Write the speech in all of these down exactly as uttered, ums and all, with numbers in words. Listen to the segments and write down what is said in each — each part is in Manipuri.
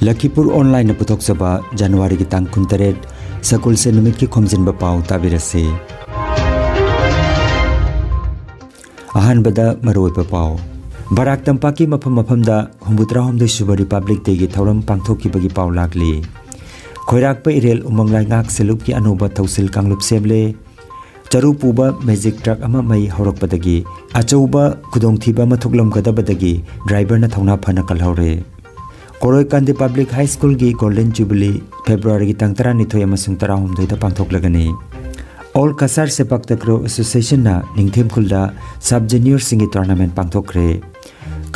ꯂꯈꯤꯄꯨꯔ ꯑꯣꯟꯂꯥꯏꯟꯅ ꯄꯨꯊꯣꯛꯆꯕ ꯖꯅꯋꯥꯔꯤꯒꯤ ꯇꯥꯡ ꯀꯨꯟꯇꯔꯦꯠ, ꯁꯒꯣꯜꯁꯦꯟ ꯅꯨꯃꯤꯠꯀꯤ ꯈꯣꯝꯖꯤꯟꯕ ꯄꯥꯎ ꯇꯥꯕꯤꯔꯁꯤ꯫ ꯑꯍꯥꯟꯕꯗ ꯃꯔꯨꯑꯣꯏꯕ ꯄꯥꯎ꯫ ꯕꯔꯥꯛ ꯇꯝꯄꯥꯛꯀꯤ ꯃꯐꯝ ꯃꯐꯝꯗ ꯍꯨꯝꯐꯨꯇꯔꯥꯍꯨꯝꯗꯣꯏ ꯁꯨꯕ ꯔꯤꯄꯕ꯭ꯂꯤꯛ ꯗꯦꯒꯤ ꯊꯧꯔꯝ ꯄꯥꯡꯊꯣꯛꯈꯤꯕꯒꯤ ꯄꯥꯎ ꯂꯥꯛꯂꯤ꯫ ꯈꯣꯏꯔꯥꯛꯄ ꯏꯔꯦꯜ ꯎꯃꯪ ꯂꯩꯉꯥꯛ ꯁꯦꯜꯂꯨꯞꯀꯤ ꯑꯅꯧꯕ ꯊꯧꯁꯤꯜ ꯀꯥꯡꯂꯨꯞ ꯁꯦꯝꯂꯦ꯫ ꯆꯔꯨ ꯄꯨꯕ ꯃꯦꯖꯤꯛ ꯇ꯭ꯔꯛ ꯑꯃ ꯃꯩ ꯍꯧꯔꯛꯄꯗꯒꯤ ꯑꯆꯧꯕ ꯈꯨꯗꯣꯡꯊꯤꯕ ꯑꯃ ꯊꯣꯛꯂꯝꯒꯗꯕꯗꯒꯤ ꯗ꯭ꯔꯥꯏꯚꯔꯅ ꯊꯧꯅꯥ ꯐꯅ ꯀꯜꯍꯧꯔꯦ꯫ ꯀꯣꯔꯣꯏꯀꯥꯟꯗꯤ ꯄꯕ꯭ꯂꯤꯛ ꯍꯥꯏ ꯁ꯭ꯀꯨꯜꯒꯤ ꯒꯣꯜꯗꯟ ꯖꯨꯕꯤꯂꯤ ꯐꯦꯕ꯭ꯔꯨꯋꯥꯔꯤꯒꯤ ꯇꯥꯡ ꯇꯔꯥꯅꯤꯊꯣꯏ ꯑꯃꯁꯨꯡ ꯇꯔꯥꯍꯨꯝꯗꯣꯏꯗ ꯄꯥꯡꯊꯣꯛꯂꯒꯅꯤ꯫ ꯑꯣꯜ ꯀꯁꯥꯔ ꯁꯦꯄꯥꯛ ꯇꯀ꯭ꯔꯣ ꯑꯦꯁꯣꯁꯤꯌꯦꯁꯟꯅ ꯅꯤꯡꯊꯦꯝ ꯈꯨꯜꯗ ꯁꯕ ꯖꯨꯅꯤꯌꯔꯁꯤꯡꯒꯤ ꯇꯣꯔꯅꯥꯃꯦꯟ ꯄꯥꯡꯊꯣꯛꯈ꯭ꯔꯦ꯫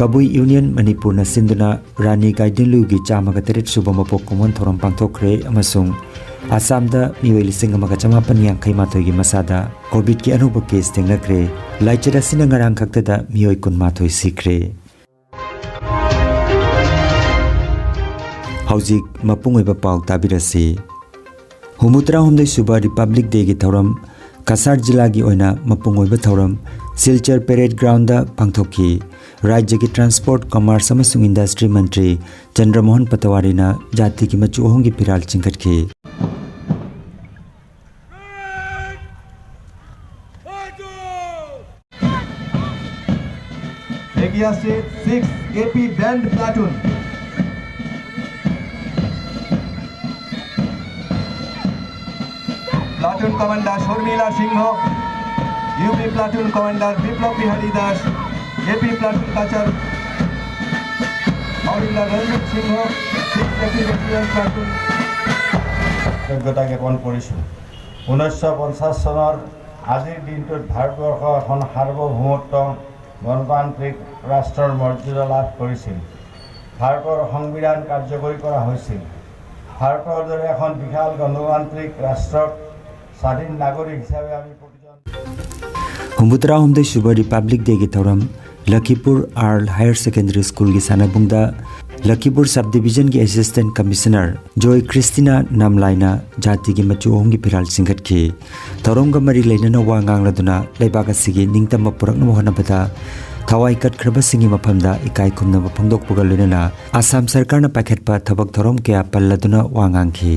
ꯀꯕꯨꯏ ꯌꯨꯅꯤꯌꯟ ꯃꯅꯤꯄꯨꯔꯅ ꯁꯤꯟꯗꯨꯅ ꯔꯥꯅꯤ ꯒꯥꯏꯗꯤꯟꯂꯨꯒꯤ ꯆꯥꯝꯃꯒ ꯇꯔꯦꯠ ꯁꯨꯕ ꯃꯄꯣꯛ ꯀꯨꯝꯑꯣꯟ ꯊꯧꯔꯝ ꯄꯥꯡꯊꯣꯛꯈ꯭ꯔꯦ ꯑꯃꯁꯨꯡ ꯑꯁꯥꯝꯗ ꯃꯤꯑꯣꯏ ꯂꯤꯁꯤꯡ ꯑꯃꯒ ꯆꯃꯥꯄꯟ ꯌꯥꯡꯈꯩ ꯃꯥꯊꯣꯏꯒꯤ ꯃꯁꯥꯗ ꯀꯣꯚꯤꯗꯀꯤ ꯑꯅꯧꯕ ꯀꯦꯁ ꯊꯦꯡꯅꯈ꯭ꯔꯦ꯫ ꯂꯥꯏꯆꯠ ꯑꯁꯤꯅ ꯉꯔꯥꯡ ꯈꯛꯇꯗ ꯃꯤꯑꯣꯏ ꯀꯨꯟꯃꯥꯊꯣꯏ ꯁꯤꯈ꯭ꯔꯦ꯫ ꯍꯧꯖꯤꯛ ꯃꯄꯨꯡ ꯑꯣꯏꯕ ꯄꯥꯎ ꯇꯥꯕꯤꯔꯁꯤ꯫ ꯍꯨꯝꯐꯨꯇꯔꯥꯍꯨꯝꯗꯣꯏ ꯁꯨꯕ ꯔꯤꯄꯕ꯭ꯂꯤꯛ ꯗꯦꯒꯤ ꯊꯧꯔꯝ ꯀꯁꯥꯔ ꯖꯤꯂꯥꯒꯤ ꯑꯣꯏꯅ ꯃꯄꯨꯡ ꯑꯣꯏꯕ ꯊꯧꯔꯝ ꯁꯤꯜꯆꯔ ꯄꯦꯔꯦꯗ ꯒ꯭ꯔꯥꯎꯟꯗ ꯄꯥꯡꯊꯣꯛꯈꯤ꯫ ꯔꯥꯖ꯭ꯌꯒꯤ ꯇ꯭ꯔꯥꯟꯁꯄꯣꯔꯠ, ꯀꯃꯔꯁ ꯑꯃꯁꯨꯡ ꯏꯟꯗꯁꯇ꯭ꯔꯤ ꯃꯟꯇ꯭ꯔꯤ ꯆꯟꯗ꯭ꯔꯃꯣꯍꯟ ꯄꯇꯋꯥꯔꯤꯅ ꯖꯥꯇꯤꯒꯤ ꯃꯆꯨ ꯑꯍꯨꯝꯒꯤ ꯐꯤꯔꯥꯜ ꯆꯤꯡꯈꯠꯈꯤ꯫ এগিয়ে আসছে six AP band platoon. Platoon commander Sharmila Singha, UP platoon commander Biplab Bihari Das, AP platoon Cachar Arinda Ranjit Singha, six AP regiment platoon. কৃতজ্ঞতা জ্ঞাপন কৰিছোঁ। ঊনৈছশ পঞ্চাছ চনৰ আজিৰ দিনটোত ভাৰতবৰ্ষ এখন সাৰ্বভৌমত্ব গণতান্ত্ৰিক ৰাষ্ট্ৰৰ মৰ্যাদা লাভ কৰিছিল। ভাৰতৰ সংবিধান কাৰ্যকৰী কৰা হৈছিল। ভাৰতৰ দৰে এখন বিশাল গণতান্ত্ৰিক ৰাষ্ট্ৰত স্বাধীন নাগৰিক হিচাপে আমি প্ৰতিজন ꯍꯨꯝꯐꯨꯇꯔꯥꯍꯨꯝꯗꯣꯏ ꯁꯨꯕ ꯔꯤꯄꯕ꯭ꯂꯤꯛ ꯗꯦꯒꯤ ꯊꯧꯔꯝ ꯂꯈꯤꯄꯨꯔ ꯑꯥꯔꯜ ꯍꯥꯌꯔ ꯁꯦꯀꯦꯟꯗꯔꯤ ꯁ꯭ꯀꯨꯜꯒꯤ ꯁꯥꯟꯅꯕꯨꯡꯗ ꯂꯈꯤꯄꯨꯔ ꯁꯕ ꯗꯤꯕꯤꯖꯟꯒꯤ ꯑꯦꯁꯤꯁꯇꯦꯟꯠ ꯀꯃꯤꯁꯅꯔ ꯖꯣꯏ ꯈ꯭ꯔꯤꯁꯇꯤꯅꯥ ꯅꯥꯝꯂꯥꯏꯅ ꯖꯥꯇꯤꯒꯤ ꯃꯆꯨ ꯑꯍꯨꯝꯒꯤ ꯐꯤꯔꯥꯜ ꯆꯤꯡꯈꯠꯈꯤ꯫ ꯊꯧꯔꯝꯒ ꯃꯔꯤ ꯂꯩꯅꯅ ꯋꯥ ꯉꯥꯡꯂꯗꯨꯅ ꯂꯩꯕꯥꯛ ꯑꯁꯤꯒꯤ ꯅꯤꯡꯇꯝꯕ ꯄꯨꯔꯛꯅꯕ ꯍꯣꯠꯅꯕꯗ ꯊꯋꯥꯏ ꯀꯠꯈ꯭ꯔꯕꯁꯤꯡꯒꯤ ꯃꯐꯝꯗ ꯏꯀꯥꯏ ꯈꯨꯝꯅꯕ ꯐꯣꯡꯗꯣꯛꯄꯒ ꯂꯣꯏꯅꯅ ꯑꯁꯥꯝ ꯁꯔꯀꯥꯔꯅ ꯄꯥꯏꯈꯠꯄ ꯊꯕꯛ ꯊꯧꯔꯝ ꯀꯌꯥ ꯄꯜꯂꯗꯨꯅ ꯋꯥ ꯉꯥꯡꯈꯤ꯫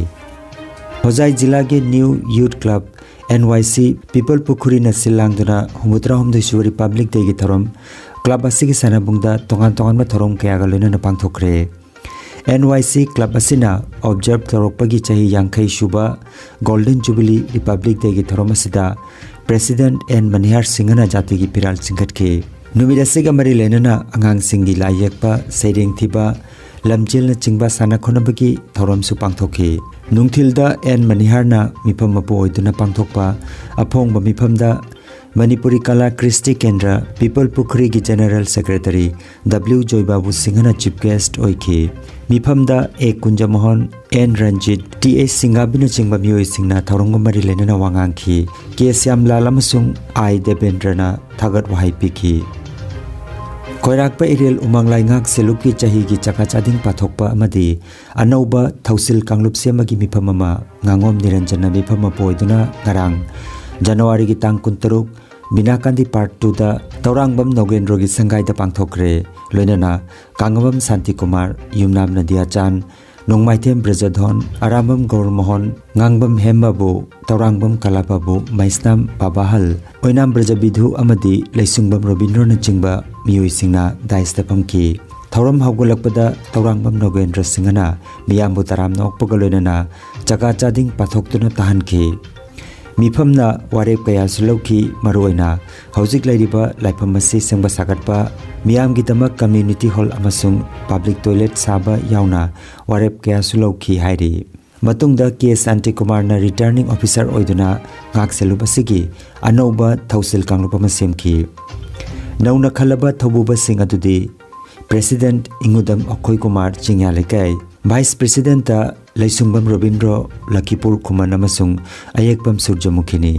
ꯍꯣꯖꯥꯏ ꯖꯤꯂꯥꯒꯤ ꯅ꯭ꯌꯨ ꯌꯨꯊ ꯀ꯭ꯂꯕ, ꯑꯦꯟ ꯋꯥꯏ ꯁꯤ, ꯄꯤꯄꯜ ꯄꯨꯈꯨꯔꯤꯅ ꯁꯤꯜ ꯂꯥꯡꯗꯨꯅ ꯍꯨꯝꯐꯨꯇꯔꯥꯍꯨꯝꯗꯣꯏ ꯁꯨꯕ ꯔꯤꯄꯕ꯭ꯂꯤꯛ ꯗꯦꯒꯤ ꯊꯧꯔꯝ ꯀ꯭ꯂꯕ ꯑꯁꯤꯒꯤ ꯁꯥꯟꯅꯕꯨꯡꯗ ꯇꯣꯉꯥꯟ ꯇꯣꯉꯥꯟꯕ ꯊꯧꯔꯝ ꯀꯌꯥꯒ ꯂꯣꯏꯅꯅ ꯄꯥꯡꯊꯣꯛꯈ꯭ꯔꯦ꯫ ꯑꯦꯟ ꯋꯥꯏ ꯁꯤ ꯀ꯭ꯂꯕ ꯑꯁꯤꯅ ꯑꯣꯕꯖꯔꯕ ꯇꯧꯔꯛꯄꯒꯤ ꯆꯍꯤ ꯌꯥꯡꯈꯩ ꯁꯨꯕ ꯒꯣꯜꯗꯟ ꯖꯨꯕꯤꯂꯤ ꯔꯤꯄꯕ꯭ꯂꯤꯛ ꯗꯦꯒꯤ ꯊꯧꯔꯝ ꯑꯁꯤꯗ ꯄ꯭ꯔꯦꯁꯤꯗꯦꯟꯠ ꯑꯦꯟ ꯃꯅꯤꯍꯥꯔ ꯁꯤꯡꯍꯅ ꯖꯥꯇꯤꯒꯤ ꯐꯤꯔꯥꯜ ꯆꯤꯡꯈꯠꯈꯤ꯫ ꯅꯨꯃꯤꯠ ꯑꯁꯤꯒ ꯃꯔꯤ ꯂꯩꯅꯅ ꯑꯉꯥꯡꯁꯤꯡꯒꯤ ꯂꯥꯏ ꯌꯦꯛꯄ, ꯁꯩꯔꯦꯡ ꯊꯤꯕ, ꯂꯝꯖꯦꯜꯅꯆꯤꯡꯕ ꯁꯥꯟꯅ ꯈꯣꯠꯅꯕꯒꯤ ꯊꯧꯔꯝꯁꯨ ꯄꯥꯡꯊꯣꯛꯈꯤ꯫ ꯅꯨꯡꯊꯤꯜꯗ ꯑꯦꯟ ꯃꯅꯤꯍꯥꯔꯅ ꯃꯤꯐꯝ ꯃꯄꯨ ꯑꯣꯏꯗꯨꯅ ꯄꯥꯡꯊꯣꯛꯄ ꯑꯐꯣꯡꯕ ꯃꯤꯐꯝꯗ ꯃꯅꯤꯄꯨꯔꯤ ꯀꯂꯥ ꯀ꯭ꯔꯤꯁꯇꯤ ꯀꯦꯟꯗ꯭ꯔ ꯄꯤꯄꯜ ꯄꯨꯈ꯭ꯔꯤꯒꯤ ꯖꯦꯅꯔꯦꯜ ꯁꯦꯀ꯭ꯔꯦꯇꯔꯤ ꯗꯕ꯭ꯂꯤꯎ ꯖꯣꯏꯕꯥꯕꯨ ꯁꯤꯡꯍꯅ ꯆꯤꯐ ꯒꯦꯁ꯭ꯠ ꯑꯣꯏꯈꯤ꯫ ꯃꯤꯐꯝꯗ ꯑꯦ ꯀꯨꯟꯖꯃꯣꯍꯟ, ꯑꯦꯟ ꯔꯟꯖꯤꯠ, ꯇꯤ ꯑꯦꯁ ꯁꯤꯡꯒꯥꯕꯤꯅꯆꯤꯡꯕ ꯃꯤꯑꯣꯏꯁꯤꯡꯅ ꯊꯧꯔꯝꯒ ꯃꯔꯤ ꯂꯩꯅꯅ ꯋꯥ ꯉꯥꯡꯈꯤ꯫ ꯀꯦ ꯁ꯭ꯌꯥꯝꯂꯥꯜ ꯑꯃꯁꯨꯡ ꯑꯥꯏ ꯗꯦꯕꯦꯟꯗ꯭ꯔꯅ ꯊꯥꯒꯠ ꯋꯥꯍꯩ ꯄꯤꯈꯤ꯫ ꯈꯣꯏꯔꯥꯛꯄ ꯏꯔꯤꯜ ꯎꯃꯪ ꯂꯩꯉꯥꯛ ꯁꯦꯂꯨꯞꯀꯤ ꯆꯍꯤꯒꯤ ꯆꯥꯛꯀ ꯆꯥꯗꯤꯡ ꯄꯥꯊꯣꯛꯄ ꯑꯃꯗꯤ ꯑꯅꯧꯕ ꯊꯧꯁꯤꯜ ꯀꯥꯡꯂꯨꯞ ꯁꯦꯝꯕꯒꯤ ꯃꯤꯐꯝ ꯑꯃ ꯉꯥꯉꯣꯝ ꯅꯤꯔꯟꯖꯟꯅ ꯃꯤꯐꯝ ꯃꯄꯨ ꯑꯣꯏꯗꯨꯅ ꯉꯔꯥꯡ ꯖꯅꯋꯥꯔꯤꯒꯤ ꯇꯥꯡ ꯀꯨꯟꯇꯔꯨꯛ, ꯃꯤꯅꯥꯀꯥꯟꯗꯤ ꯄꯥꯔꯠ ꯇꯨꯗ ꯇꯧꯔꯥꯡꯕꯝ ꯅꯧꯒꯦꯟꯗ꯭ꯔꯣꯒꯤ ꯁꯪꯒꯥꯏꯗ ꯄꯥꯡꯊꯣꯛꯈ꯭ꯔꯦ꯫ ꯂꯣꯏꯅꯅ ꯀꯥꯡꯉꯕꯝ ꯁꯥꯟꯇꯤꯀꯨꯃꯥꯔ, ꯌꯨꯝꯅꯥꯝ ꯅꯗꯤꯌꯥꯆꯥꯟ, ꯅꯣꯡꯃꯥꯏꯊꯦꯝ ꯕ꯭ꯔꯖꯙꯣꯟ, ꯑꯔꯥꯝꯕꯝ ꯒꯧꯔꯃꯣꯍꯟ, ꯉꯥꯡꯕꯝ ꯍꯦꯝꯕꯥꯕꯨ, ꯇꯧꯔꯥꯡꯕꯝ ꯀꯂꯥꯕꯥꯕꯨ, ꯃꯩꯁꯅꯥꯝ ꯕꯥꯕꯥꯍꯜ, ꯑꯣꯏꯅꯥꯝ ꯕ꯭ꯔꯖꯕꯤꯙꯨ ꯑꯃꯗꯤ ꯂꯩꯁꯨꯡꯕꯝ ꯔꯣꯕꯤꯟꯗ꯭ꯔꯣꯅꯆꯤꯡꯕ ꯃꯤꯑꯣꯏꯁꯤꯡꯅ ꯗꯥꯏꯁꯇ ꯐꯝꯈꯤ꯫ ꯊꯧꯔꯝ ꯍꯧꯒꯠꯂꯛꯄꯗ ꯇꯧꯔꯥꯡꯕꯝ ꯅꯧꯒꯦꯟꯗ꯭ꯔ ꯁꯤꯡꯍꯅ ꯃꯤꯌꯥꯝꯕꯨ ꯇꯔꯥꯝꯅ ꯑꯣꯛꯄꯒ ꯂꯣꯏꯅꯅ ꯆꯀꯥ ꯆꯥꯗꯤꯡ ꯄꯥꯊꯣꯛꯇꯨꯅ ꯇꯥꯍꯟꯈꯤ꯫ ꯃꯤꯐꯝꯅ ꯋꯥꯔꯦꯞ ꯀꯌꯥꯁꯨ ꯂꯧꯈꯤ꯫ ꯃꯔꯨꯑꯣꯏꯅ ꯍꯧꯖꯤꯛ ꯂꯩꯔꯤꯕ ꯂꯥꯏꯐꯝ ꯑꯁꯤ ꯁꯦꯝꯒꯠ ꯁꯥꯒꯠꯄ, ꯃꯤꯌꯥꯝꯒꯤꯗꯃꯛ ꯀꯝꯃ꯭ꯌꯨꯅꯤꯇꯤ ꯍꯣꯜ ꯑꯃꯁꯨꯡ ꯄꯕ꯭ꯂꯤꯛ ꯇꯣꯏꯂꯦꯠ ꯁꯥꯕ ꯌꯥꯎꯅ ꯋꯥꯔꯦꯞ ꯀꯌꯥꯁꯨ ꯂꯧꯈꯤ ꯍꯥꯏꯔꯤ꯫ ꯃꯇꯨꯡꯗ ꯀꯦ ꯁꯥꯟꯇꯤꯀꯨꯃꯥꯔꯅ ꯔꯤꯇꯔꯅꯤꯡ ꯑꯣꯐꯤꯁꯥꯔ ꯑꯣꯏꯗꯨꯅ ꯉꯥꯛ ꯁꯦꯜꯂꯨꯞ ꯑꯁꯤꯒꯤ ꯑꯅꯧꯕ ꯊꯧꯁꯤꯜ ꯀꯥꯡꯂꯨꯞ ꯑꯃ ꯁꯦꯝꯈꯤ꯫ ꯅꯧꯅ ꯈꯜꯂꯕ ꯊꯧꯕꯨꯕꯁꯤꯡ ꯑꯗꯨꯗꯤ ꯄ꯭ꯔꯦꯁꯤꯗꯦꯟꯠ ꯏꯉꯨꯗꯝ ꯑꯈꯣꯏ ꯀꯨꯃꯥꯔ, ꯆꯤꯡꯌꯥ ꯂꯩꯀꯥꯏ, ꯚꯥꯏꯁ ꯄ꯭ꯔꯦꯁꯤꯗꯦꯟꯠꯇ ꯂꯩꯁꯨꯡꯕꯝ ꯔꯣꯕꯤꯟꯗ꯭ꯔꯣ, ꯂꯈꯤꯄꯨꯔ ꯈꯨꯃꯟ ꯑꯃꯁꯨꯡ ꯑꯌꯦꯛꯄꯝ ꯁꯨꯔꯖꯃꯨꯈꯤꯅꯤ꯫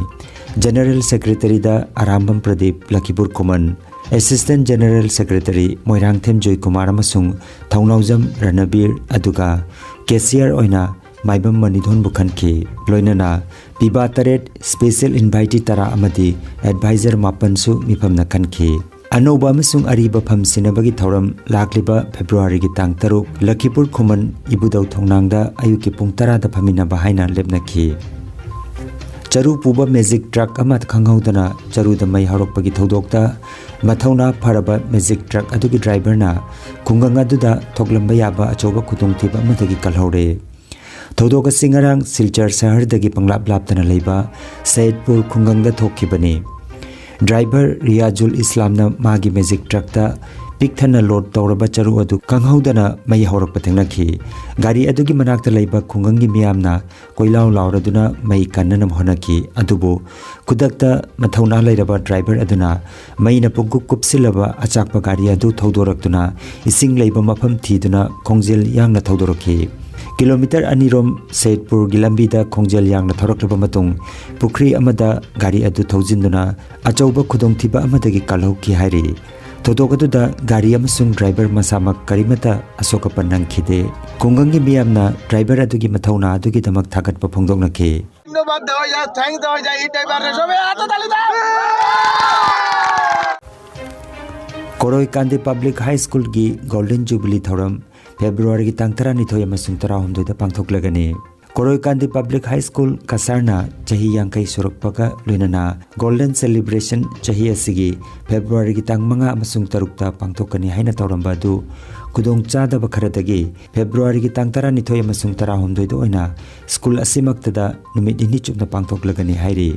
ꯖꯦꯅꯔꯦꯜ ꯁꯦꯀ꯭ꯔꯦꯇꯔꯤꯗ ꯑꯔꯥꯝꯕꯝ ꯄ꯭ꯔꯗꯤꯞ, ꯂꯈꯤꯄꯨꯔ ꯈꯨꯃꯟ, assistant general secretary Moirangthem Joykumar ꯑꯃꯁꯨꯡ ꯊꯧꯅꯥꯎꯖꯝ ꯔꯅꯕꯤꯔ, ꯑꯗꯨꯒ ꯀꯦꯁꯤꯌꯔ ꯑꯣꯏꯅ ꯃꯥꯏꯕꯝ ꯃꯅꯤꯊꯣꯟꯕꯨ ꯈꯟꯈꯤ꯫ ꯂꯣꯏꯅꯅ ꯄꯤꯕꯥ ꯇꯔꯦꯠ, ꯁ꯭ꯄꯦꯁꯤꯌꯦꯜ ꯏꯟꯚꯥꯏꯇꯤ ꯇꯔꯥ ꯑꯃꯗꯤ ꯑꯦꯗꯚꯥꯏꯖꯔ ꯃꯥꯄꯟꯁꯨ ꯃꯤꯐꯝꯅ ꯈꯟꯈꯤ꯫ ꯑꯅꯧꯕ ꯑꯃꯁꯨꯡ ꯑꯔꯤꯕ ꯐꯝ ꯁꯤꯟꯅꯕꯒꯤ ꯊꯧꯔꯝ ꯂꯥꯛꯂꯤꯕ ꯐꯦꯕ꯭ꯔꯨꯋꯥꯔꯤꯒꯤ ꯇꯥꯡ ꯇꯔꯨꯛ, ꯂꯈꯤꯄꯨꯔ ꯈꯨꯃꯟ ꯏꯕꯨꯙꯧ ꯊꯣꯡꯅꯥꯡꯗ ꯑꯌꯨꯛꯀꯤ ꯄꯨꯡ ꯇꯔꯥꯗ ꯐꯝꯃꯤꯟꯅꯕ ꯍꯥꯏꯅ ꯂꯦꯞꯅꯈꯤ꯫ ꯆꯔꯨ ꯄꯨꯕ ꯃꯦꯖꯤꯛ ꯇ꯭ꯔꯛ ꯑꯃ ꯈꯪꯍꯧꯗꯅ ꯆꯔꯨꯗ ꯃꯩ ꯍꯧꯔꯛꯄꯒꯤ ꯊꯧꯗꯣꯛꯇ ꯃꯊꯧꯅꯥ ꯐꯔꯕ ꯃꯦꯖꯤꯛ ꯇ꯭ꯔꯛ ꯑꯗꯨꯒꯤ ꯗ꯭ꯔꯥꯏꯚꯔꯅ ꯈꯨꯡꯒꯪ ꯑꯗꯨꯗ ꯊꯣꯛꯂꯝꯕ ꯌꯥꯕ ꯑꯆꯧꯕ ꯈꯨꯗꯣꯡꯊꯤꯕ ꯑꯃꯗꯒꯤ ꯀꯜꯍꯧꯔꯦ꯫ ꯊꯧꯗꯣꯛ ꯑꯁꯤ ꯉꯔꯥꯡ ꯁꯤꯜꯆꯔ ꯁꯍꯔꯗꯒꯤ ꯄꯪꯂꯥꯞ ꯂꯥꯞꯇꯅ ꯂꯩꯕ ꯁꯩꯗꯄꯨꯔ ꯈꯨꯡꯒꯪꯗ ꯊꯣꯛꯈꯤꯕꯅꯤ꯫ ꯗ꯭ꯔꯥꯏꯚꯔ ꯔꯤꯌꯥꯖꯨꯜ ꯏꯁꯂꯥꯝꯅ ꯃꯥꯒꯤ ꯃꯦꯖꯤꯛ ꯇ꯭ꯔꯛꯇ ꯄꯤꯛ ꯊꯟꯅ ꯂꯣꯗ ꯇꯧꯔꯕ ꯆꯔꯨ ꯑꯗꯨ ꯈꯪꯍꯧꯗꯅ ꯃꯩ ꯍꯧꯔꯛꯄ ꯊꯦꯡꯅꯈꯤ꯫ ꯒꯥꯔꯤ ꯑꯗꯨꯒꯤ ꯃꯅꯥꯛꯇ ꯂꯩꯕ ꯈꯨꯡꯒꯪꯒꯤ ꯃꯤꯌꯥꯝꯅ ꯀꯣꯏꯂꯥꯎ ꯂꯥꯎꯔꯗꯨꯅ ꯃꯩ ꯀꯟꯅꯅꯕ ꯍꯣꯠꯅꯈꯤ꯫ ꯑꯗꯨꯕꯨ ꯈꯨꯗꯛꯇ ꯃꯊꯧꯅꯥ ꯂꯩꯔꯕ ꯗ꯭ꯔꯥꯏꯚꯔ ꯑꯗꯨꯅ ꯃꯩꯅ ꯄꯨꯡꯀꯨꯞ ꯀꯨꯞꯁꯤꯜꯂꯕ ꯑꯆꯥꯛꯄ ꯒꯥꯔꯤ ꯑꯗꯨ ꯊꯧꯗꯣꯔꯛꯇꯨꯅ ꯏꯁꯤꯡ ꯂꯩꯕ ꯃꯐꯝ ꯊꯤꯗꯨꯅ ꯈꯣꯡꯖꯦꯜ ꯌꯥꯡꯅ ꯊꯧꯗꯣꯔꯛꯈꯤ꯫ ꯀꯤꯂꯣꯃꯤꯇꯔ ꯑꯅꯤꯔꯣꯝ ꯁꯩꯗꯄꯨꯔꯒꯤ ꯂꯝꯕꯤꯗ ꯈꯣꯡꯖꯦꯜ ꯌꯥꯡꯅ ꯊꯧꯔꯛꯂꯕ ꯃꯇꯨꯡ ꯄꯨꯈ꯭ꯔꯤ ꯑꯃꯗ ꯒꯥꯔꯤ ꯑꯗꯨ ꯊꯧꯖꯤꯟꯗꯨꯅ ꯑꯆꯧꯕ ꯈꯨꯗꯣꯡꯊꯤꯕ ꯑꯃꯗꯒꯤ ꯀꯜꯍꯧꯈꯤ ꯍꯥꯏꯔꯤ꯫ ꯊꯧꯗꯣꯛ ꯑꯗꯨꯗ ꯒꯥꯔꯤ ꯑꯃꯁꯨꯡ ꯗ꯭ꯔꯥꯏꯚꯔ ꯃꯁꯥꯃꯛ ꯀꯔꯤꯃꯠꯇ ꯑꯁꯣꯛ ꯑꯄꯟ ꯅꯪꯈꯤꯗꯦ꯫ ꯈꯨꯡꯒꯪꯒꯤ ꯃꯤꯌꯥꯝꯅ ꯗ꯭ꯔꯥꯏꯚꯔ ꯑꯗꯨꯒꯤ ꯃꯊꯧꯅꯥ ꯑꯗꯨꯒꯤꯗꯃꯛ ꯊꯥꯒꯠꯄ ꯐꯣꯡꯗꯣꯛꯅꯈꯤ꯫ ধন্যবাদ দেওয়া যায়, থ্যাংক দেওয়া যায় এই ড্রাইভাররে। সবাই হাতে তালি দাও। ꯀꯣꯔꯣꯏ ꯀꯥꯟꯗꯤ ꯄꯕ꯭ꯂꯤꯛ ꯍꯥꯏ ꯁ꯭ꯀꯨꯜꯒꯤ ꯒꯣꯜꯗꯟ ꯖꯨꯕꯤꯂꯤ ꯊꯧꯔꯝ ꯐꯦꯕ꯭ꯔꯨꯋꯥꯔꯤꯒꯤ ꯇꯥꯡ ꯇꯔꯥꯅꯤꯊꯣꯏ ꯑꯃꯁꯨꯡ ꯇꯔꯥꯍꯨꯝꯗꯣꯏꯗ ꯄꯥꯡꯊꯣꯛꯂꯒꯅꯤ꯫ ꯀꯣꯔꯣꯏ ꯀꯥꯟꯗꯤ ꯄꯕ꯭ꯂꯤꯛ ꯍꯥꯏ ꯁ꯭ꯀꯨꯜ ꯀꯁꯥꯔꯅ ꯆꯍꯤ ꯌꯥꯡꯈꯩ ꯁꯨꯔꯛꯄꯒ ꯂꯣꯏꯅꯅ ꯒꯣꯜꯗꯟ ꯁꯦꯂꯦꯕ꯭ꯔꯦꯁꯟ ꯆꯍꯤ ꯑꯁꯤꯒꯤ ꯐꯦꯕ꯭ꯔꯨꯋꯥꯔꯤꯒꯤ ꯇꯥꯡ ꯃꯉꯥ ꯑꯃꯁꯨꯡ ꯇꯔꯨꯛꯇ ꯄꯥꯡꯊꯣꯛꯀꯅꯤ ꯍꯥꯏꯅ ꯇꯧꯔꯝꯕ ꯑꯗꯨ ꯈꯨꯗꯣꯡ ꯆꯥꯗꯕ ꯈꯔꯗꯒꯤ ꯐꯦꯕ꯭ꯔꯨꯋꯥꯔꯤꯒꯤ ꯇꯥꯡ ꯇꯔꯥꯅꯤꯊꯣꯏ ꯑꯃꯁꯨꯡ ꯇꯔꯥꯍꯨꯝꯗꯣꯏꯗ ꯑꯣꯏꯅ ꯁ꯭ꯀꯨꯜ ꯑꯁꯤꯃꯛꯇꯗ ꯅꯨꯃꯤꯠ ꯅꯤꯅꯤ ꯆꯨꯞꯅ ꯄꯥꯡꯊꯣꯛꯂꯒꯅꯤ ꯍꯥꯏꯔꯤ꯫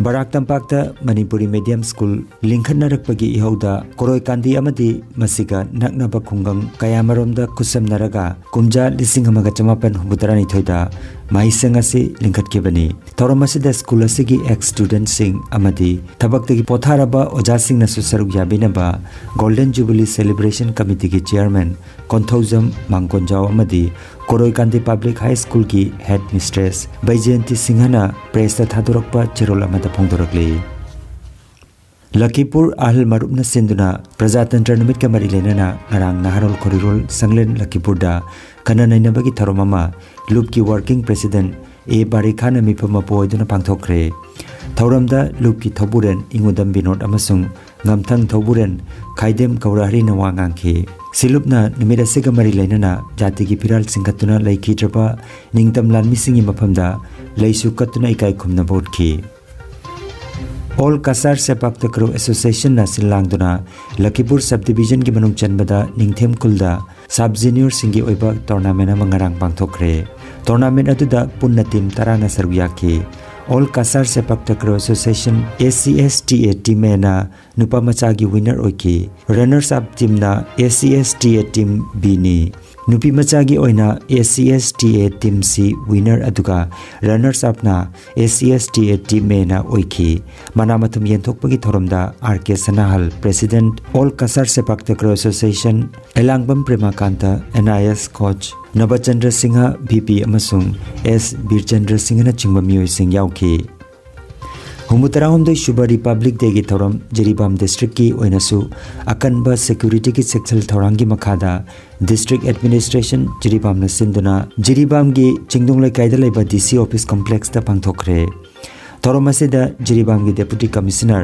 ꯕꯔꯥꯛ ꯇꯝꯄꯥꯛꯇ ꯃꯅꯤꯄꯨꯔꯤ ꯃꯤꯗꯤꯌꯝ ꯁ꯭ꯀꯨꯜ ꯂꯤꯡꯈꯠꯅꯔꯛꯄꯒꯤ ꯏꯍꯧꯗ ꯀꯣꯔꯣꯏ ꯀꯥꯟꯗꯤ ꯑꯃꯗꯤ ꯃꯁꯤꯒ ꯅꯛꯅꯕ ꯈꯨꯡꯒꯪ ꯀꯌꯥꯃꯔꯣꯝꯗ ꯈꯨꯠꯁꯝꯅꯔꯒ ꯀꯨꯝꯖꯥ ꯂꯤꯁꯤꯡ ꯑꯃꯒ ꯆꯃꯥꯄꯟ ꯍꯨꯝꯐꯨꯇꯔꯥꯅꯤꯊꯣꯏꯗ ꯃꯍꯩꯁꯪ ꯑꯁꯤ ꯂꯤꯡꯈꯠꯈꯤꯕꯅꯤ꯫ ꯊꯧꯔꯝ ꯑꯁꯤꯗ ꯁ꯭ꯀꯨꯜ ꯑꯁꯤꯒꯤ ꯑꯦꯛꯁ ꯁ꯭ꯇꯨꯗꯦꯟꯠꯁꯤꯡ ꯑꯃꯗꯤ ꯊꯕꯛꯇꯒꯤ ꯄꯣꯊꯥꯔꯕ ꯑꯣꯖꯥꯁꯤꯡꯅꯁꯨ ꯁꯔꯨꯛ ꯌꯥꯕꯤꯅꯕ golden jubilee celebration ꯀꯃꯤꯇꯤꯒꯤ chairman Konthoujam ꯃꯥꯡꯒꯣꯟꯖꯥꯎ ꯑꯃꯗꯤ ꯀꯣꯔꯣꯏꯀꯥꯟꯗꯤ ꯄꯕ꯭ꯂꯤꯛ ꯍꯥꯏ ꯁ꯭ꯀꯨꯜꯒꯤ ꯍꯦꯗ ꯃꯤꯁꯇ꯭ꯔꯦꯁ ꯕꯩꯖꯌꯟꯇꯤ ꯁꯤꯡꯍꯅ ꯄ꯭ꯔꯦꯁꯇ ꯊꯥꯗꯣꯔꯛꯄ ꯆꯦꯔꯣꯜ ꯑꯃꯗ ꯐꯣꯡꯗꯣꯔꯛꯂꯤ꯫ ꯂꯈꯤꯄꯨꯔ ꯑꯍꯜ ꯃꯔꯨꯞꯅ ꯁꯤꯟꯗꯨꯅ ꯄ꯭ꯔꯖꯥꯇꯟꯇ꯭ꯔ ꯅꯨꯃꯤꯠꯀ ꯃꯔꯤ ꯂꯩꯅꯅ ꯉꯔꯥꯡ ꯅꯍꯥꯔꯣꯜ ꯈꯣꯔꯤꯔꯣꯜ ꯁꯪꯂꯦꯟ ꯂꯈꯤꯄꯨꯔꯗ ꯈꯟꯅ ꯅꯩꯅꯕꯒꯤ ꯊꯧꯔꯝ ꯑꯃ ꯂꯨꯞꯀꯤ ꯋꯥꯔꯀꯤꯡ ꯄ꯭ꯔꯦꯁꯤꯗꯦꯟꯠ ꯑꯦ ꯕꯥꯔꯤꯈꯥꯅ ꯃꯤꯐꯝ ꯃꯄꯨ ꯑꯣꯏꯗꯨꯅ ꯄꯥꯡꯊꯣꯛꯈ꯭ꯔꯦ꯫ ꯊꯧꯔꯝꯗ ꯂꯨꯞꯀꯤ ꯊꯧꯕꯨꯔꯦꯟ ꯏꯉꯨꯗꯝ ꯕꯤꯅꯣꯗ ꯑꯃꯁꯨꯡ ꯉꯝꯊꯪ ꯊꯧꯕꯨꯔꯦꯟ ꯈꯥꯏꯗꯦꯝ ꯒꯧꯔꯍꯔꯤꯅ ꯋꯥ ꯉꯥꯡꯈꯤ꯫ ꯁꯤꯂꯨꯞꯅ ꯅꯨꯃꯤꯠ ꯑꯁꯤꯒ ꯃꯔꯤ ꯂꯩꯅꯅ ꯖꯥꯇꯤꯒꯤ ꯐꯤꯔꯥꯜ ꯆꯤꯡꯈꯠꯇꯨꯅ ꯂꯩꯈꯤꯗ꯭ꯔꯕ ꯅꯤꯡꯇꯝ ꯂꯥꯟꯃꯤꯁꯤꯡꯒꯤ ꯃꯐꯝꯗ ꯂꯩꯁꯨ ꯀꯠꯇꯨꯅ ꯏꯀꯥꯏ ꯈꯨꯝꯅꯕ ꯎꯠꯈꯤ꯫ ꯑꯣꯜ ꯀꯁꯥꯔ ꯁꯦꯄꯥꯛ ꯇꯀ꯭ꯔꯨ ꯑꯦꯁꯣꯁꯤꯌꯦꯁꯟꯅ ꯁꯤꯜ ꯂꯥꯡꯗꯨꯅ ꯂꯈꯤꯄꯨꯔ ꯁꯕ ꯗꯤꯕꯤꯖꯟꯒꯤ ꯃꯅꯨꯡ ꯆꯟꯕꯗ ꯅꯤꯡꯊꯦꯝ ꯈꯨꯜꯗ ꯁꯕ ꯖꯨꯅꯤꯌꯔꯁꯤꯡꯒꯤ ꯑꯣꯏꯕ ꯇꯣꯔꯅꯥꯃꯦꯟ ꯑꯃ ꯉꯔꯥꯡ ꯄꯥꯡꯊꯣꯛꯈ꯭ꯔꯦ꯫ ꯇꯣꯔꯅꯥꯃꯦꯟ ꯑꯗꯨꯗ ꯄꯨꯟꯅ ꯇꯤꯝ ꯇꯔꯥꯅ ꯁꯔꯨꯛ ꯌꯥꯈꯤ꯫ All Cachar sepak takraw association, A C S T A, team ꯑꯦꯅ ꯅꯨꯄꯥ ꯃꯆꯥꯒꯤ ꯋꯤꯟꯅꯔ ꯑꯣꯏꯈꯤ꯫ ꯔꯟꯅꯔꯁ ꯑꯞ ꯇꯤꯝꯅ A C S T A team ꯕꯤꯅꯤ꯫ ꯅꯨꯄꯤ ꯃꯆꯥꯒꯤ ꯑꯣꯏꯅ A C S T A team ꯁꯤ ꯋꯤꯟꯅꯔ, ꯑꯗꯨꯒ ꯔꯟꯅꯔꯁ ꯑꯞꯅ A C S T A team ꯑꯦꯅ ꯑꯣꯏꯈꯤ꯫ ꯃꯅꯥ ꯃꯊꯨꯝ ꯌꯦꯟꯊꯣꯛꯄꯒꯤ ꯊꯧꯔꯝꯗ R K Sanahal, president, all Cachar sepak takraw association, Elangbam Premakanta, N I S coach Nabachandra Singh, V P, ꯑꯃꯁꯨꯡ S ꯕꯤꯔꯆꯟꯗ꯭ꯔ ꯁꯤꯡꯍꯅꯆꯤꯡꯕ ꯃꯤꯑꯣꯏꯁꯤꯡ ꯌꯥꯎꯈꯤ꯫ ꯍꯨꯝꯐꯨ ꯇꯔꯥꯍꯨꯝꯗꯣꯏ ꯁꯨꯕ ꯔꯤꯄꯕ꯭ꯂꯤꯛ ꯗꯦꯒꯤ ꯊꯧꯔꯝ ꯖꯤꯔꯤꯕꯥꯝ ꯗꯤꯁꯇ꯭ꯔꯤꯛꯀꯤ ꯑꯣꯏꯅꯁꯨ ꯑꯀꯟꯕ ꯁꯦꯀ꯭ꯌꯨꯔꯤꯇꯤꯒꯤ ꯆꯦꯛꯁꯤꯜ ꯊꯧꯔꯥꯡꯒꯤ ꯃꯈꯥꯗ ꯗꯤꯁꯇ꯭ꯔꯤꯛ ꯑꯦꯗꯃꯤꯅꯤꯁꯇ꯭ꯔꯦꯁꯟ ꯖꯤꯔꯤꯕꯥꯝꯅ ꯁꯤꯟꯗꯨꯅ ꯖꯤꯔꯤꯕꯥꯝꯒꯤ ꯆꯤꯡꯅꯨꯡ ꯂꯩꯀꯥꯏꯗ ꯂꯩꯕ D C office complexꯇ ꯄꯥꯡꯊꯣꯛꯈ꯭ꯔꯦ꯫ ꯊꯧꯔꯝ ꯑꯁꯤꯗ ꯖꯤꯔꯤꯕꯥꯝꯒꯤ Deputy Commissioner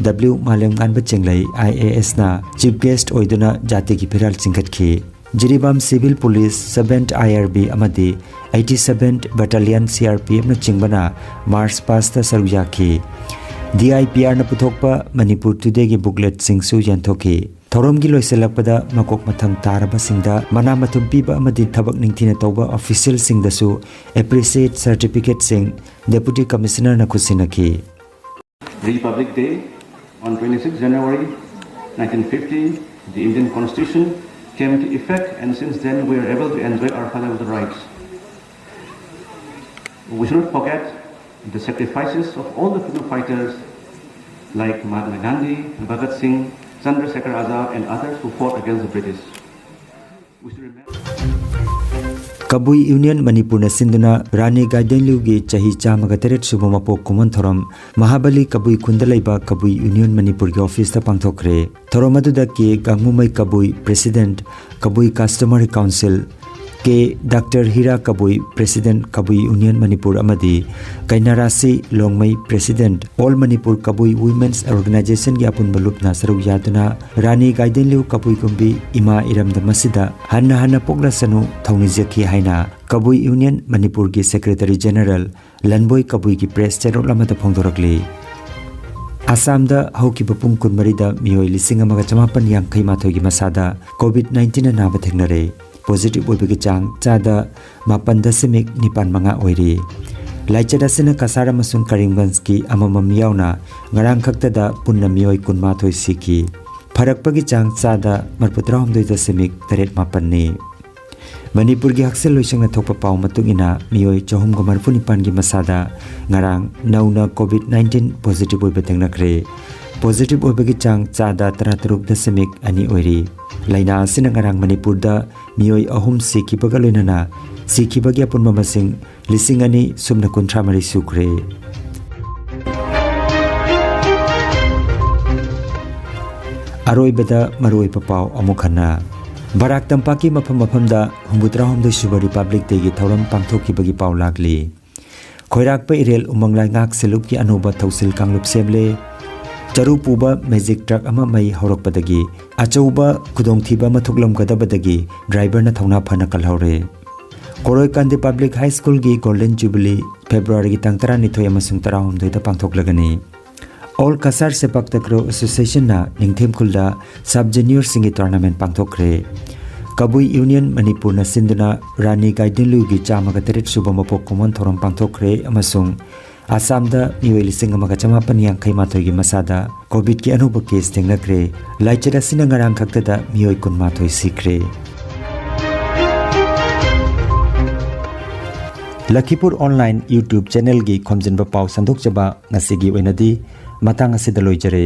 W ꯃꯥꯂꯦꯝꯉꯥꯟꯕ ꯆꯦꯡꯂꯩ, I A S ꯅ chief guest ꯑꯣꯏꯗꯨꯅ ꯖꯥꯇꯤꯒꯤ ꯐꯤꯔꯥꯜ ꯆꯤꯡꯈꯠꯈꯤ꯫ Jiribam Civil Police, seventh I R B ꯑꯃꯗꯤ eighty seventh Battalion C R P Fꯅꯆꯤꯡꯕꯅ march pastꯇ ꯁꯔꯨꯛ ꯌꯥꯈꯤ꯫ D I P Rꯅ ꯄꯨꯊꯣꯛꯄ ꯃꯅꯤꯄꯨꯔ ꯇꯨꯗꯦꯒꯤ bookletꯁꯤꯡꯁꯨ ꯌꯦꯟꯊꯣꯛꯈꯤ꯫ ꯊꯧꯔꯝꯒꯤ ꯂꯣꯏꯁꯤꯜꯂꯛꯄꯗ ꯃꯀꯣꯛ ꯃꯊꯪ ꯇꯥꯔꯕꯁꯤꯡꯗ ꯃꯅꯥ ꯃꯊꯨꯝ ꯄꯤꯕ ꯑꯃꯗꯤ ꯊꯕꯛ ꯅꯤꯡꯊꯤꯅ ꯇꯧꯕ officialꯁꯤꯡꯗꯁꯨ appreciate certificateꯁꯤꯡ Deputy Commissionerꯅ ꯈꯨꯠꯁꯤꯟꯅꯈꯤ꯫ Republic Day on twenty-sixth January nineteen fifty, the Indian Constitution came into effect, and since then we are able to enjoy our fundamental rights. We should not forget the sacrifices of all the freedom fighters like Mahatma Gandhi, Bhagat Singh, Chandrasekhar Azad, and others who fought against the British. We should remember Kabui union ꯃꯅꯤꯄꯨꯔꯅ ꯁꯤꯟꯗꯨꯅ ꯔꯥꯅꯤ ꯒꯥꯏꯗꯦꯟꯂꯤꯎꯒꯤ ꯆꯍꯤ ꯆꯥꯝꯃꯒ ꯇꯔꯦꯠ ꯁꯨꯕ ꯃꯄꯣꯛ ꯀꯨꯝꯑꯣꯟ ꯊꯧꯔꯝ ꯃꯍꯥꯕꯂꯤ ꯀꯕꯨꯏ ꯈꯨꯟꯗ ꯂꯩꯕ ꯀꯕꯨꯏ ꯌꯨꯅꯤꯌꯟ ꯃꯅꯤꯄꯨꯔꯒꯤ officeꯇ ꯄꯥꯡꯊꯣꯛꯈ꯭ꯔꯦ꯫ ꯊꯧꯔꯝ ꯑꯗꯨꯗ ꯀꯦ ꯒꯥꯡꯃꯨꯃꯩ ꯀꯕꯨꯏ, President, Kabui Customary Council, ꯀꯦ ꯗꯥꯛꯇꯔ ꯍꯤꯔꯥ ꯀꯕꯨꯏ, President, ꯀꯕꯨꯏ Union ꯃꯅꯤꯄꯨꯔ ꯑꯃꯗꯤ ꯀꯩꯅꯥꯔꯥꯁꯤ ꯂꯣꯡꯃꯩ, President, All Manipur Kabui Women's Organization ꯒꯤ ꯑꯄꯨꯟꯕ ꯂꯨꯞꯅ ꯁꯔꯨꯛ ꯌꯥꯗꯨꯅ ꯔꯥꯅꯤ ꯒꯥꯏꯗꯦꯟꯂꯤꯎ ꯀꯕꯨꯏ ꯒꯨꯝꯕꯤ ꯏꯃꯥ ꯏꯔꯝꯗꯝ ꯑꯁꯤꯗ ꯍꯟꯅ ꯍꯟꯅ ꯄꯣꯛꯂꯁꯅꯨ ꯊꯧꯅꯤꯖꯈꯤ ꯍꯥꯏꯅ ꯀꯕꯨꯏ Union ꯃꯅꯤꯄꯨꯔꯒꯤ Secretary General ꯂꯟꯕꯣꯏ ꯀꯕꯨꯏꯒꯤ press ꯆꯦꯔꯣꯜ ꯑꯃꯗ ꯐꯣꯡꯗꯣꯔꯛꯂꯤ꯫ ꯑꯁꯥꯝꯗ ꯍꯧꯈꯤꯕ ꯄꯨꯡ ꯀꯨꯟꯃꯔꯤꯗ ꯃꯤꯑꯣꯏ ꯂꯤꯁꯤꯡ ꯑꯃꯒ ꯆꯃꯥꯄꯟ ꯌꯥꯡꯈꯩ ꯃꯥꯊꯣꯏꯒꯤ ꯃꯁꯥꯗ COVID nineteen ꯑꯅꯥꯕ ꯊꯦꯡꯅꯔꯦ꯫ Positive ꯑꯣꯏꯕꯒꯤ ꯆꯥꯡ ꯆꯥꯗ ꯃꯥꯄꯟ ꯗꯁꯃꯤꯛ ꯅꯤꯄꯥꯟ ꯃꯉꯥ ꯑꯣꯏꯔꯤ꯫ ꯂꯥꯏꯆꯠ ꯑꯁꯤꯅ ꯀꯁꯥꯔ ꯑꯃꯁꯨꯡ ꯀꯔꯤꯝꯒꯟꯖꯀꯤ ꯑꯃꯃꯝ ꯌꯥꯎꯅ ꯉꯔꯥꯡ ꯈꯛꯇꯗ ꯄꯨꯟꯅ ꯃꯤꯑꯣꯏ ꯀꯨꯟꯃꯥꯊꯣꯏ ꯁꯤꯈꯤ꯫ ꯐꯔꯛꯄꯒꯤ ꯆꯥꯡ ꯆꯥꯗ ꯃꯔꯤꯐꯨ ꯇꯔꯥꯍꯨꯝꯗꯣꯏ ꯗꯁꯃꯤꯛ ꯇꯔꯦꯠ ꯃꯥꯄꯟꯅꯤ꯫ ꯃꯅꯤꯄꯨꯔꯒꯤ ꯍꯛꯁꯦꯜ ꯂꯣꯏꯁꯪꯅ ꯊꯣꯛꯄ ꯄꯥꯎ ꯃꯇꯨꯡ ꯏꯟꯅ ꯃꯤꯑꯣꯏ ꯆꯍꯨꯝꯒ ꯃꯔꯤꯐꯨ ꯅꯤꯄꯥꯟꯒꯤ ꯃꯁꯥꯗ ꯉꯔꯥꯡ ꯅꯧꯅ COVID nineteen positive ꯑꯣꯏꯕ ꯊꯦꯡꯅꯈ꯭ꯔꯦ꯫ Positive ꯑꯣꯏꯕꯒꯤ ꯆꯥꯡ ꯆꯥꯗ ꯇꯔꯥꯇꯔꯨꯛ ꯗꯁꯃꯤꯛ ꯑꯅꯤ ꯑꯣꯏꯔꯤ꯫ ꯂꯥꯏꯅꯥ ꯑꯁꯤꯅ ꯉꯔꯥꯡ ꯃꯅꯤꯄꯨꯔꯗ ꯃꯤꯑꯣꯏ ꯑꯍꯨꯝ ꯁꯤꯈꯤꯕꯒ ꯂꯣꯏꯅꯅ ꯁꯤꯈꯤꯕꯒꯤ ꯑꯄꯨꯟꯕ ꯃꯁꯤꯡ ꯂꯤꯁꯤꯡ ꯑꯅꯤ ꯁꯨꯞꯅ ꯀꯨꯟꯊ꯭ꯔꯥ ꯃꯔꯤ ꯁꯨꯈ꯭ꯔꯦ꯫ ꯑꯔꯣꯏꯕꯗ ꯃꯔꯨꯑꯣꯏꯕ ꯄꯥꯎ ꯑꯃꯨꯛ ꯍꯟꯅ꯫ ꯕꯔꯥꯛ ꯇꯝꯄꯥꯛꯀꯤ ꯃꯐꯝ ꯃꯐꯝꯗ ꯍꯨꯝꯐꯨꯇꯔꯥꯍꯨꯝꯗꯣꯏ ꯁꯨꯕ Republic Day ꯒꯤ ꯊꯧꯔꯝ ꯄꯥꯡꯊꯣꯛꯈꯤꯕꯒꯤ ꯄꯥꯎ ꯂꯥꯛꯂꯤ꯫ ꯈꯣꯏꯔꯥꯛꯄ ꯏꯔꯦꯜ ꯎꯃꯪ ꯂꯩꯉꯥꯛ ꯁꯦꯂꯨꯞꯀꯤ ꯑꯅꯧꯕ ꯊꯧꯁꯤꯜ ꯀꯥꯡꯂꯨꯞ ꯁꯦꯝꯂꯦ꯫ ꯆꯔꯨ ꯄꯨꯕ magic truck ꯑꯃ ꯃꯩ ꯍꯧꯔꯛꯄꯗꯒꯤ ꯑꯆꯧꯕ ꯈꯨꯗꯣꯡꯊꯤꯕ ꯑꯃ ꯊꯣꯛꯂꯝꯒꯗꯕꯗꯒꯤ driver ꯅ ꯊꯧꯅꯥ ꯐꯅ ꯀꯜꯍꯧꯔꯦ꯫ ꯀꯣꯔꯣꯏ ꯀꯥꯟꯗꯤ Public High School ꯒꯤ Golden Jubilee February ꯒꯤ ꯇꯥꯡ ꯇꯔꯥꯅꯤꯊꯣꯏ ꯑꯃꯁꯨꯡ ꯇꯔꯥꯍꯨꯝꯗꯣꯏꯗ ꯄꯥꯡꯊꯣꯛꯂꯒꯅꯤ꯫ All Kasar Sepak Takraw Association ꯅ ꯅꯤꯡꯊꯦꯝ ꯈꯨꯜꯗ sub junior ꯁꯤꯡꯒꯤ tournament ꯄꯥꯡꯊꯣꯛꯈ꯭ꯔꯦ꯫ ꯀꯕꯨꯏ Union ꯃꯅꯤꯄꯨꯔꯅ ꯁꯤꯟꯗꯨꯅ ꯔꯥꯅꯤ ꯒꯥꯏꯗꯤꯟꯂꯨꯒꯤ ꯆꯥꯝꯃꯒ ꯇꯔꯦꯠ ꯁꯨꯕ ꯃꯄꯣꯛ ꯀꯨꯝꯑꯣꯟ ꯊꯧꯔꯝ ꯄꯥꯡꯊꯣꯛꯈ꯭ꯔꯦ ꯑꯃꯁꯨꯡ ꯑꯁꯥꯝꯗ ꯃꯤꯑꯣꯏ ꯂꯤꯁꯤꯡ ꯑꯃꯒ ꯆꯃꯥꯄꯟ ꯌꯥꯡꯈꯩ ꯃꯥꯊꯣꯏꯒꯤ ꯃꯁꯥꯗ COVID ꯀꯤ ꯑꯅꯧꯕ case ꯊꯦꯡꯅꯈ꯭ꯔꯦ꯫ ꯂꯥꯏꯆꯠ ꯑꯁꯤꯅ ꯉꯔꯥꯡ ꯈꯛꯇꯗ ꯃꯤꯑꯣꯏ ꯀꯨꯟꯃꯥꯊꯣꯏ ꯁꯤꯈ꯭ꯔꯦ꯫ ꯂꯈꯤꯄꯨꯔ Online YouTube channel ꯒꯤ ꯈꯣꯝꯖꯤꯟꯕ ꯄꯥꯎ ꯁꯟꯗꯣꯛꯆꯕ ꯉꯁꯤꯒꯤ ꯑꯣꯏꯅꯗꯤ ꯃꯇꯥꯡ ꯑꯁꯤꯗ ꯂꯣꯏꯖꯔꯦ꯫